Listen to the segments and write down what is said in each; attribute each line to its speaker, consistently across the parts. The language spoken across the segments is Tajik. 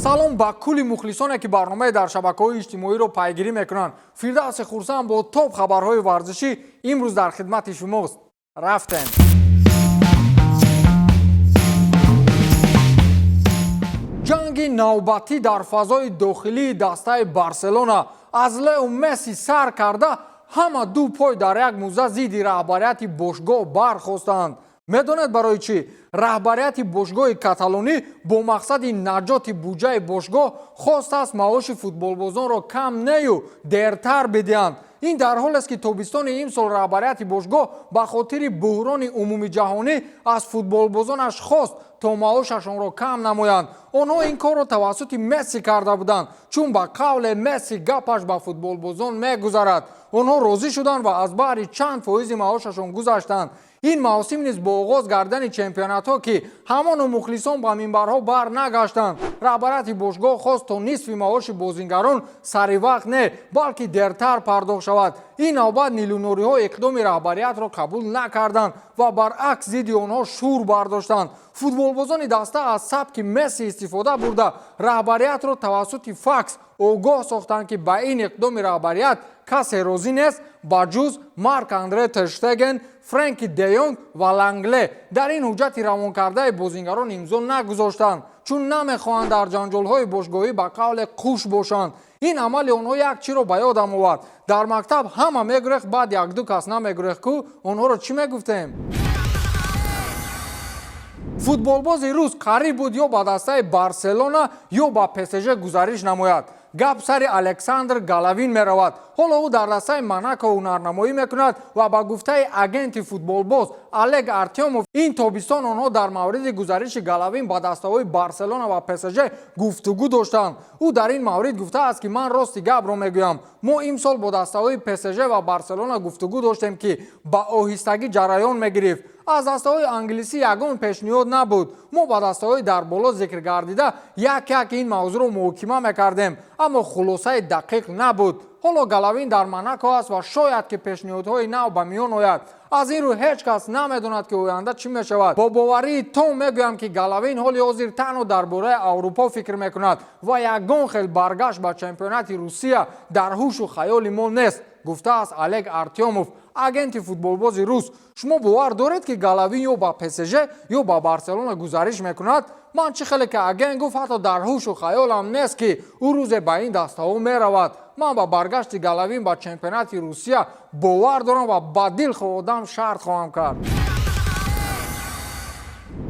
Speaker 1: Салом ба кулли мухлисоне, ки барномаи дар шабакаҳои иҷтимоиро пайгирӣ мекунанд. Фирдавси Хурсанд бо топ хабарҳои варзишӣ имрӯз дар хидмати шумост. Рафтем. Ҷанги навбатӣ дар фазои дохилии дастаи Барселона. Аз Лео Месси сар карда, ҳама ду пой дар як муза зидди раҳбарияти бошгоҳ бархостанд. Медонед барои чӣ? Раҳбарияти бошгоҳи каталонӣ бо мақсади наҷоти буҷаи бошгоҳ хостааст, маоши футболбозонро кам нею дертар бидиҳанд. Ин дар ҳолест, ки тобистони имсол раҳбарияти бошгоҳ ба хотири буҳрони умумиҷаҳонӣ аз футболбозонаш хост, то маошашонро кам намоянд. Онҳо ин корро тавассути Месси карда буданд, чун ба қавле Месси гапаш ба футболбозон мегузарад. Онҳо розӣ шуданд ва аз баҳри чанд фоизи маошашон гузаштанд. Ин мавсим низ бо оғоз гардани чемпионатҳо, ки ҳамоно мухлисон ба минбарҳо бар нагаштанд, раҳбарияти бошгоҳ хост, то нисфи маоши бозингарон сари вақт не, балки дертар пардохт шавад. Ин навбат нилунориҳо иқдоми раҳбариятро қабул накарданд ва баръакс зидди онҳо шӯр бардоштанд. Футболбозони даста аз сабки Месси истифода бурда, раҳбариятро тавассути факс огоҳ сохтанд, ки ба ин иқдоми раҳбарият касе розӣ нест, ба ҷуз Марк Андре Терштеген, Френки Деёнг ва Лангле. Дар ин ҳуҷҷати равонкардаи бозингарон имзо нагузоштанд, чун намехоҳанд дар ҷанҷолҳои бошгоҳӣ ба қавле қуш бошанд. Ин амали онҳо як чиро ба ёдам овард. Дар мактаб ҳама мегурехт, баъд якду кас намегурехт ку, онҳоро чӣ мегуфтем? Футболбози рус қариб буд ё ба дастаи Барселона, ё ба ПСЖ гузариш намояд. Гап сари Александр Галавин меравад. Ҳоло ӯ дар дастаи Монако ҳунарнамоӣ мекунад ва ба гуфтаи агенти футболбоз Олег Артемов, ин тобистон онҳо дар мавриди гузариши Галавин ба дастаҳои Барселона ва ПСЖ гуфтугӯ доштанд. Ӯ дар ин маврид гуфтааст, ки ман рости гапро мегӯям, мо имсол бо дастаҳои ПСЖ ва Барселона гуфтугӯ доштем, ки ба оҳистагӣ ҷараён мегирифт. Аз дастаҳои англисӣ ягон пешниҳод набуд. Мо ба дастаҳои дар боло зикр гардида як як ин мавзӯъро муҳокима мекардем, аммо хулосаи дақиқ набуд. Ҳоло Галавин дар Монако аст ва шояд, ки пешниҳодҳои нав ба миён ояд. Аз ин рӯ ҳеҷ кас намедонад, ки оянда чӣ мешавад. Бо боварии том мегӯям, ки Галавин ҳоли ҳозир танҳо дар бораи Аврупо фикр мекунад ва ягон хел баргашт ба чемпионати Русия дар ҳушу хаёли мо нест, гуфтааст Олег Артемов, агенти футболбози рус. Шумо бовар доред, ки Галавин ё ба ПСЖ, ё ба Барселона гузариш мекунад? Ман чӣ хеле ки агент гуфт, ҳатто дар ҳушу хаёлам нест, ки ӯ рӯзе ба ин дастаҳо меравад. Ман ба баргашти Галавин ба чемпионати Русия бовар дорам ва ба дилхоҳ одам шарт хоҳам кард.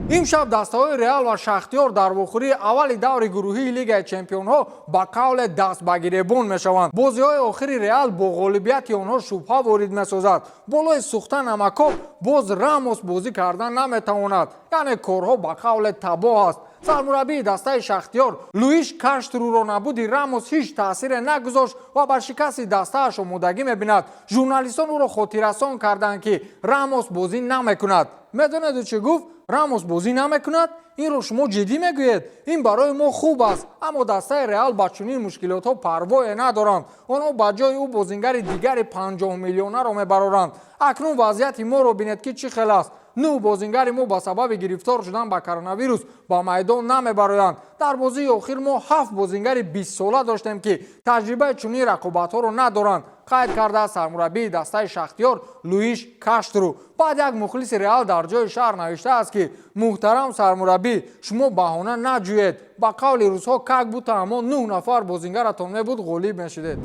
Speaker 1: Имшаб дастаҳои Реал ва Шахтиёр дар вохӯрии аввали даври гурӯҳии Лигаи чемпионҳо ба қавле даст ба гиребон мешаванд. Бозиҳои охири Реал бо ғолибияти онҳо шубҳа ворид месозад. Болои сӯхта намакоб, боз Рамос бозӣ кардан наметавонад, яъне корҳо ба қавле табоҳ аст. Сармураббии дастаи Шахтиёр Луиш Каштруро набуди Рамос ҳеҷ таъсире нагузошт ва ба шикасти дастааш омодагӣ мебинад. Журналистон ӯро хотиррасон карданд, ки Рамос бозӣ намекунад. Медонеду чӣ гуфт? Рамос бозӣ намекунад? Инро шумо ҷиддӣ мегӯед? Ин барои мо хуб аст, аммо дастаи Реал ба чунин мушкилотҳо парвое надоранд. Онҳо ба ҷои ӯ бозингари дигари 50 миллионаро мебароранд. Акнун вазъияти моро бинед, ки чӣ хел аст. Нӯҳ бозингари мо ба сабаби гирифтор шудан ба коронавирус ба майдон намебароянд. Дар бозии охир мо ҳафт бозингари 20-сола доштем, ки таҷрибаи чунин рақобатҳоро надоранд, қайд кардааст сармураббии дастаи Шахтиёр Луиш Каштру. Баъд як мухлиси Реал дар ҷои шаҳр навиштааст, ки муҳтарам сармураббӣ, шумо баҳона наҷӯед. Ба қавли русҳо, как будто ҳамон нӯҳ нафар бозингаратон мебуд, ғолиб мешудед.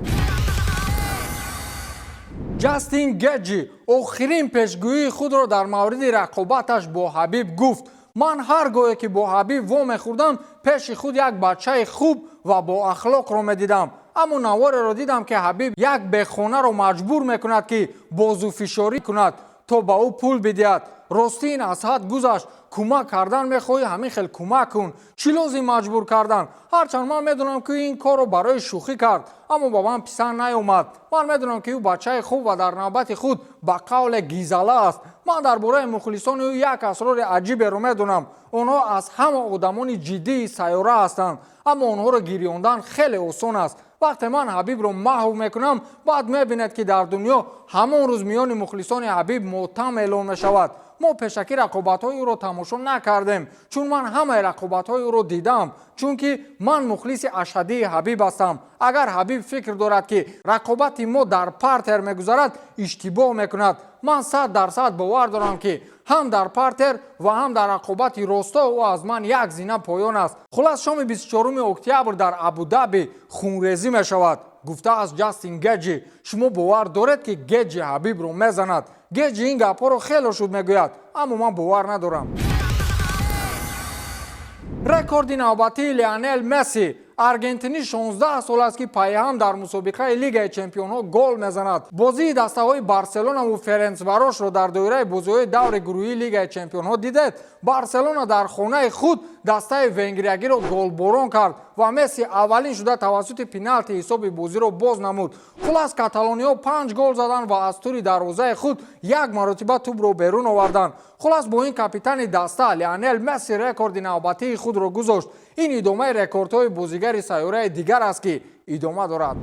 Speaker 1: Ҷастин Геҷи охирин пешгӯии худро дар мавриди рақобаташ бо Ҳабиб гуфт. Ман ҳар гоҳе ки бо Ҳабиб вомехӯрдам, пеши худ як бачаи хуб ва боахлоқро медидам, аммо навореро дидам, ки Ҳабиб як бехонаро маҷбур мекунад, ки бозуфишорӣ кунад, то ба ӯ пул бидиҳад. Ростӣ, ин аз ҳад гузашт. Кӯмак кардан мехоҳӣ, ҳамин хел кӯмак кун. Чӣ лозим маҷбур кардан? Ҳарчанд ман медонам, ки ин корро барои шӯхӣ кард, аммо ба ман писанд наёмад. Ман медонам, ки ӯ бачаи хуб ва дар навбати худ ба қавле гизала аст. Ман дар бораи мухлисони ӯ як асрори аҷиберо медонам: онҳо аз ҳама одамони ҷиддии сайёра ҳастанд, аммо онҳоро гирёндан хеле осон аст. Вақте ман Ҳабибро маҳв мекунам, баъд мебинед, ки дар дунё ҳамон рӯз миёни мухлисони Ҳабиб мотам эълон мешавад. Мо пешакӣ рақобатҳои ӯро тамошо накардем, чун ман ҳамаи рақобатҳои ӯро дидам, чунки ман мухлиси ашаддии Ҳабиб ҳастам. Агар Ҳабиб фикр дорад, ки рақобати мо дар партер мегузарад, иштибоҳ мекунад. Ман 100% бовар дорам, ки ҳам дар партер ва ҳам дар рақобати росто ӯ аз ман як зина поён аст. Хулас, шоми 24 октябр дар Абудаби хунрезӣ мешавад, гуфтааст Ҷастин Геҷи. Шумо бовар доред, ки Геҷи Ҳабибро мезанад? Геҷи ин гапҳоро хеле шуд мегӯяд, аммо ман бовар надорам. Рекорди навбатии Лионел Месси. Аргентинӣ 16 сол аст, ки пайҳам дар мусобиқаи Лигаи чемпионҳо гол мезанад. Бозии дастаҳои Барселона ва Ференсварошро дар доираи бозиҳои даври гурӯҳии Лигаи чемпионҳо дидед. Барселона дар хонаи худ дастаи венгриягиро голборон кард ва Месси аввалин шуда тавассути пеналти ҳисоби бозиро боз намуд. Хулас, каталониҳо панҷ гол заданд ва аз тури дарвозаи худ як маротиба тӯбро берун оварданд. Хулас, бо ин капитани даста Лионел Месси рекорди навбатии худро гузошт. Ин идомаи рекордҳои бозигари сайёраи дигар аст, ки идома дорад.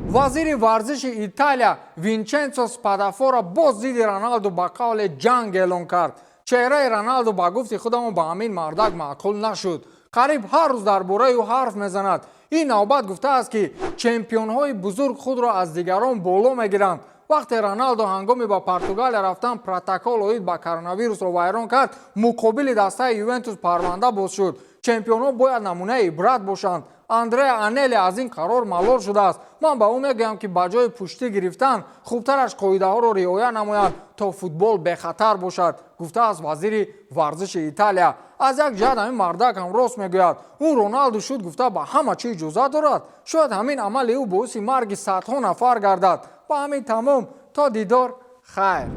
Speaker 1: Вазири варзиши Италия Винченсо Спадафора боз зидди Роналду ба қавле ҷанг эълон кард. Чеҳраи Роналду, ба гуфти худамон, ба ҳамин мардак маъқул нашуд. Қариб ҳар рӯз дар бораи ӯ ҳарф мезанад. Ин навбат гуфтааст, ки чемпионҳои бузург худро аз дигарон боло мегиранд. Вақте Роналдо ҳангоми ба Португалия рафтан протокол оид ба коронавирусро вайрон кард, муқобили дастаи Ювентус парванда боз шуд. Чемпионҳо бояд намунаи ибрат бошанд. Андреа Анели аз ин қарор малол шудааст. Ман ба ӯ мегӯям, ки ба ҷои пуштӣ гирифтан хубтараш қоидаҳоро риоя намоянд, то футбол бехатар бошад, гуфтааст вазири варзиши Италия. Аз як ҷиҳат ҳамин мардак ҳам рост мегӯяд. Ӯ Роналду шуд гуфта, ба ҳама чӣ иҷозат дорад. Шояд ҳамин амали ӯ боиси марги садҳо нафар гардад. Ба ҳамин тамом, то дидор, хайр.